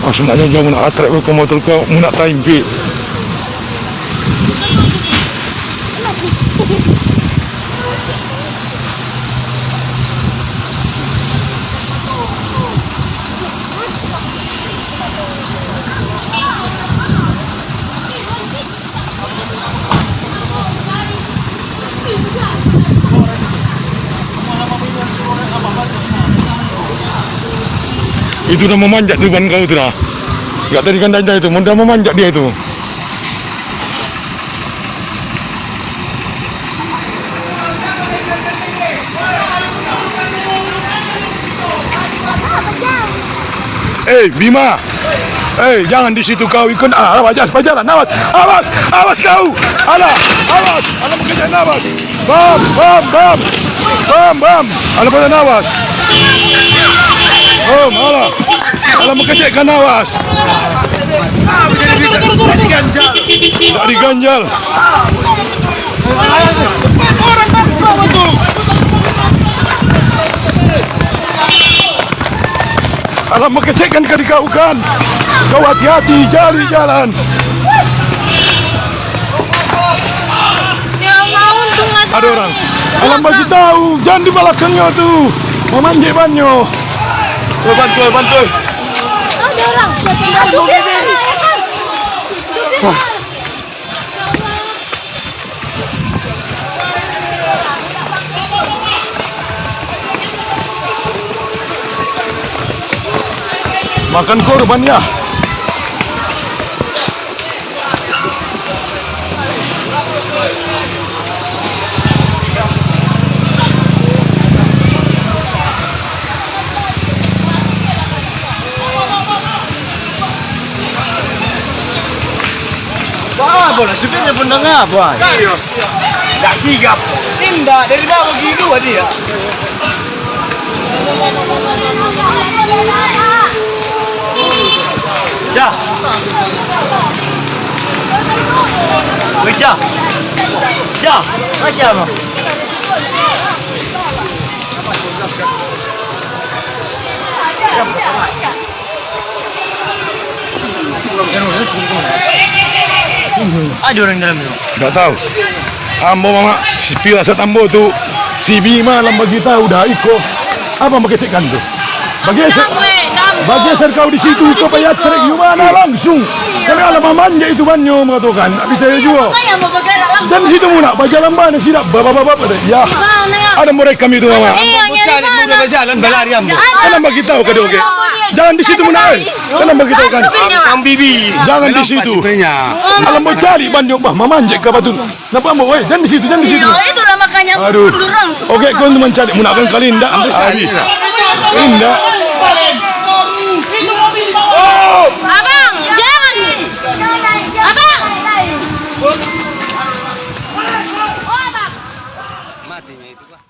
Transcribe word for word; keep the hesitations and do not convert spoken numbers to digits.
Sunaknyo jauah nak atrek ko motor ko, mun nak taimpik. Itu nan mamanjak tu ban kau tu dah. Gak dari gandai tu, mudah mamanjak dia tu. Eh, Bima. Eh, jangan di situ kau ikut. Ah, awas, jas, bajalan. Awas, awas, awas kau. Alah, awas. Alah, mengejek awas. Bam, bam, bam. Bam, bam. Alah, pada awas. Bam, alah. Alah, mengejek awas. Tak diganjal. Alah, mengecekkan ka dikaukan. Kau hati-hati, jali jalan. Ya Allah, untung lah. Ada orang. Alah, bagi tahu, jangan di balakangnyo tu. Mamanjek bannyo. Oi, bantu, oi, bantu. Ada orang. Aduh, Bima, ya kan? Aduh, Bima. Makan korban, ya. Bah, bola sudah dia pun dengar, bah. Iyo. Tak sigap. Indak, dari bawah begitu aja ya. Syah. Weh, Syah. Syah. Masya Allah. Ada orang dalam tu. Ndak tahu. Ambo, Mamak, si pirasat ambo tu, si Bima lah bagi tahu dah iko. Apa mangecekkan tu? Bageser, bageser kau di situ, kau payah tarik di mana langsung. Kami alah mamanjek itu bannyo mangatokan, ndak picayo juo. Dan situ muna, bajalan bana sidak, babababab, ya. Ada mereka itu, Mamak. Cari muda bajalan, balari ambo. Tanam bagi tahu ka dia, oke. Jangan di situ muna, eh. Tanam bagi tahu kan. Jangan di situ. Alah mau cari bannyo, bah, mamanjek ka batu. Nampak ambo, weh, jangan di situ, jangan di situ. Iyo, itulah makanya aku mundur langsung. Oke, kau tu mancari, mun nak kali indak. Ambo cari lah. Indak. Abang, jangan. Abang. Oh, Abang. Matinya itu, Pak.